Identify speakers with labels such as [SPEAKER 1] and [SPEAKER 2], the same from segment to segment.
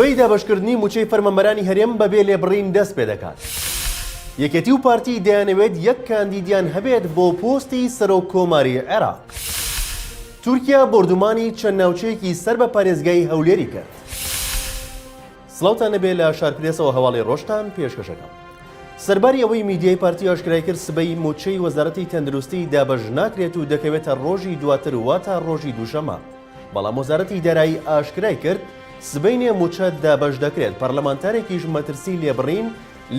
[SPEAKER 1] سبەی دابەشکردنی مووچەی فەرمانبەرانی هەرێم بەبێ لێبڕین دەست پێدەکات. یەکێتی و پارتی دەیانەوێت یەک کاندیدیان هەبێت بۆ پۆستی سەرۆک کۆماری عێراق. تورکیا بۆردومانی چەند ناوچەیەکی سەر بە پارێزگای هەولێری کرد. سڵاوتان لێبێ لە شارپرێسەوە هەواڵی ڕۆژتان پێشکەشەکەم. سەرباری ئەوەی میدیای پارتی ئاشکرای کرد سبەی مووچەی وەزارەتی تەندروستی دابەش ناکرێت و دەکەوێتە ڕۆژی دواتر واتە ڕۆژی دووشەممە بەڵام وەزارەتی دارایی ئاشکرای کرد سبەینێ مووچە دابەش دەکرێت پەرلەمانتارێکیش مەترسی لێبڕین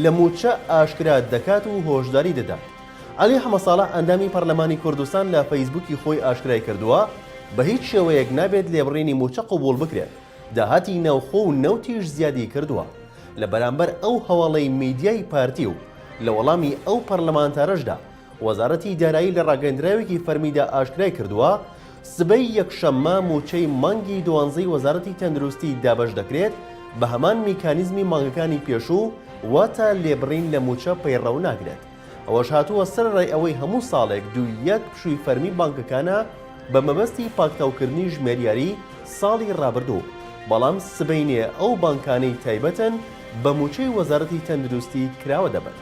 [SPEAKER 1] لە مووچە ئاشکرا دەکات و هۆشداری دەدات. عەلی حەمەساڵح ئەندامی پەرلەمانی کوردستان لە فەیسبووکی خۆی ئاشکرای کردووە بە هیچ شێوەیەک نابێت لێبڕینی مووچە قبوڵ بکرێت داهاتی ناوخۆ و نەوتیش زیادی کردووە. لە بەرامبەر ئەو هەواڵەی میدیای پارتی و لە وەڵامی ئەو پەرلەمانتارەشدا، وەزارەتی دارایی لە ڕاگەیەندراوێکی فەرمیدا ئاشکرای کردووە، سبەی یەکشەممە مووچەی مانگی دوانزەی وەزارەتی تەندروستی دابەش دەکرێت بە هەمان میکانیزمی مانگەکانی پێشوو، واتە لێبڕین لە مووچە پەیڕەو ناکرێت. ئەوەش هاتووە، سەرەڕای ئەوەی هەموو ساڵێک دوو یەک پشووی فەرمی بانکەکانە بە مەبەستی پاکتاوکردنی ژمێریاری ساڵی ڕابردوو، بەڵام سبەینێ ئەو بانکانەی تایبەتن بە مووچەی وەزارەتی تەندروستی کراوە دەبن.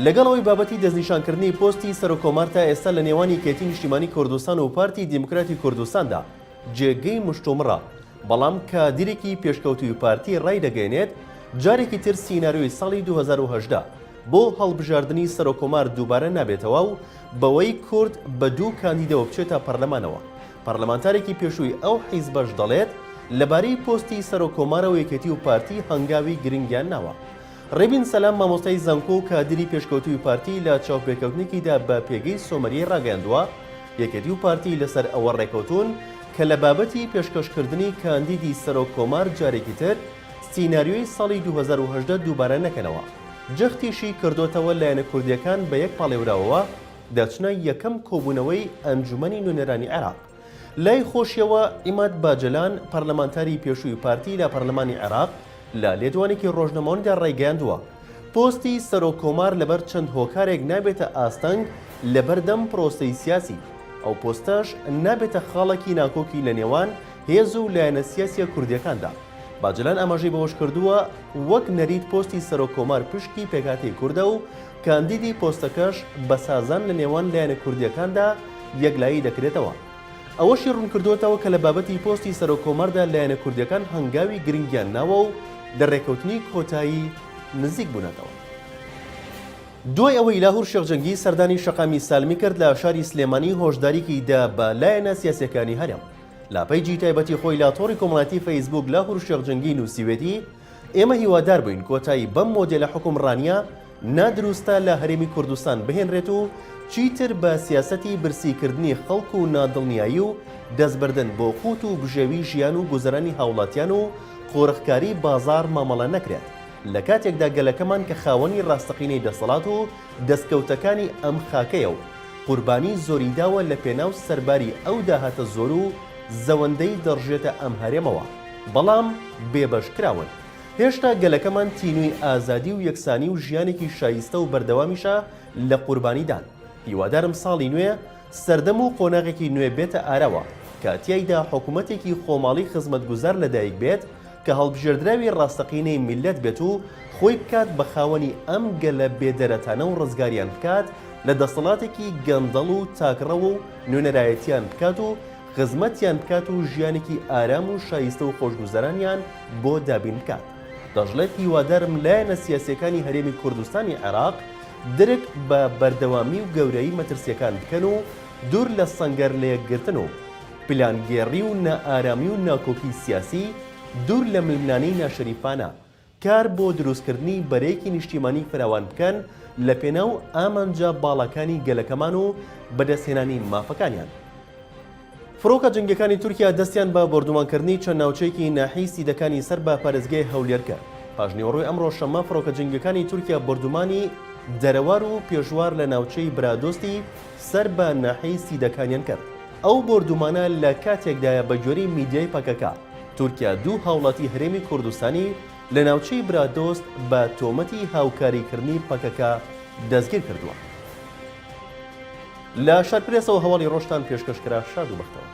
[SPEAKER 1] لەگەڵ ئەوەی بابەتی دەستنیشانکردنی پۆستی سەرۆککۆمار تا ئێستا لە نێوان یەکێتی نیشتیمانی کوردستان و پارتی دیموکراتی کوردستاندا جێگەی مشتومڕە، بەڵام کادیرێکی پێشکەوتووی پارتی ڕایدەگەیەنێت، جارێکی تر سیناریۆی ساڵی 2018 بۆ هەڵبژاردنی سەرۆککۆمار دووبارە نابێتەوە و بەوەی کورد بە دوو کاندیدەوە بچێتە پەرلەمانەوە. پەرلەمانتارێکی پێشووی ئەو حیزبەش دەڵێت، لەبارەی پۆستی سەرۆککۆمارەوە یەکێتی و پارتی هەنگاوی گرنگیان ناوە. ڕێبین سەلام مامۆستای زانکۆ و کادیری پێشکەوتووی پارتی لە چاوپێکەوتنێکیدا بە پێگەی سۆمەریەی ڕاگەیاندووە، یەکێتی و پارتی لەسەر ئەوە ڕێکەوتوون کە لە بابەتی پێشکەشکردنی کاندیدی سەرۆک کۆمار جارێکی تر سیناریۆی ساڵی 2018 دووبارە نەکەنەوە. جەختیشی کردۆتەوە لایەنە کوردییەکان بە یەک پاڵێوراوەوە دەچنە یەکەم کۆبوونەوەی ئەنجومەنی نوێنەرانی عێراق. لای خۆشیەوە عیماد باجەلان، پەرلەمانتاری پێشووی پارتی لە پەرلەمانی عێراق لە لێدوانێکی ڕۆژنامەوانیدا ڕایگەیاندووە، پۆستی سەرۆک کۆمار لەبەر چەند هۆکارێک نابێتە ئاستەنگ لەبەردەم پرۆسەی سیاسی، ئەو پۆستەش نابێتە خاڵێکی ناکۆکی لەنێوان هێز و لایەنە سیاسیە کوردیەکاندا. باجەلان ئاماژەی بەوەشکردووە، وەک نەریت پۆستی سەرۆک کۆمار پشکی پێکهاتەی کوردە و کاندیدی پۆستەکەش بە سازان لە نێوان لایەنە کوردییەکاندا یەکلایی دەکرێتەوە. ئەوەشی ڕوونکردووەتەوە کە لە بابەتی پۆستی سەرۆک کۆماردا لایەنە کوردییەکان هەنگاوی گرنگیان ناوە و لە ڕێککەوتنی کۆتایی نزیک بوونەتەوە. دوای ئەوەی لاهور شێخ جەنگی سەردانی شەقامی سالمی کرد لە شاری سلێمانی هۆشداریی دا بە لایەنە سیاسییەکانی هەرێم. لە پەیجی تایبەتی خۆی لە تۆڕی کۆمەڵایەتی فەیسبووک لاهور شێخ جەنگی نووسیوێتی، ئێمە هیوادار بووین کۆتایی بەم مۆدێلە حوکمڕانییە نادروستە لە هەرێمی کوردستان بهێنرێت و چیتر بە سیاسەتی برسیکردنی خەڵک و نادڵنیایی و دەستبردن بۆ قوت و بژێوی ژیان و گوزەرانی هاوڵاتیان و قۆرخکاری بازاڕ مامەڵە نەکرێت لە کاتێکدا گەلەکەمان کە خاوەنی ڕاستەقینەی دەسەڵات و دەستکەوتەکانی ئەم خاکەیە و قوربانی زۆری داوە لە پێناو سەرباری ئەو داهاتە زۆر و زەوەندەی دەڕژێتە ئەم هەرێمەوە بەڵام بێبەش کراون. هێشتا گەلەکەمان تینووی ئازادی و یەکسانی و ژیانێکی شایستە و بەردەوامیشە لە قوربانیدان. هیوادارم ساڵی نوێ سەردەم و قۆناغێکی نوێ بێتە ئاراوە کە تیایدا حکومەتێکی خۆماڵی خزمەتگوزار لەدایک بێت کە هەڵبژێردراوی ڕاستەقینەی میللەت بێت و خۆی بکات بە خاوەنی ئەم گەلە بێدەرەتانە و ڕزگاریان بکات لە دەسەڵاتێکی گەندەڵ و تاکڕەو و نوێنەرایەتیان بکات و خزمەتیان بکات و ژیانێکی ئارام و شایستە و خۆشگوزەرانیان بۆ دابین بکات. دەشڵێت هیوادارم لایەنە سیاسیەکانی هەرێمی کوردستانی عێراق درک بە بەردەوامی و گەورەیی مەترسیەکان بکەن و دوور لە سەنگەر لەیەکگرتن و پلانگێڕی و نائارامی و ناکۆکی سیاسی دوور لە ململانێی ناشەریفانە کار بۆ دروستکردنی بەرەیەکی نیشتیمانی فراوان بکەن لەپێناو ئامانجە باڵاکانی گەلەکەمان و بەدەستهێنانی مافەکانیان. فڕۆکە جەنگیەکانی تورکیا دەستیان بە بۆردومانکردنی چەند ناوچەیەکی ناحیەی سیدەکانی سەر بە پارێزگای هەولێر کرد. پاشنیوەڕۆی ئەمڕۆ شەممە فڕۆکە جەنگیەکانی تورکیا بۆردومانی دەرەوار و پێشوار لە ناوچەی برادۆستی سەر بە ناحیەی سیدەکانیان کرد. ئەو بۆردومانە لە کاتێکدایە بەگوێرەی میدیای پەکەکە، تورکیا دوو هاوڵاتی هەرێمی کوردستانی لە ناوچەی برادۆست بە تۆمەتی هاوکاریکردنی پەکەکە دەستگیر کردووە. لە شارپرێسەوە هەواڵی ڕۆژتان پێشکەش کرا شاد و بەختەوەر.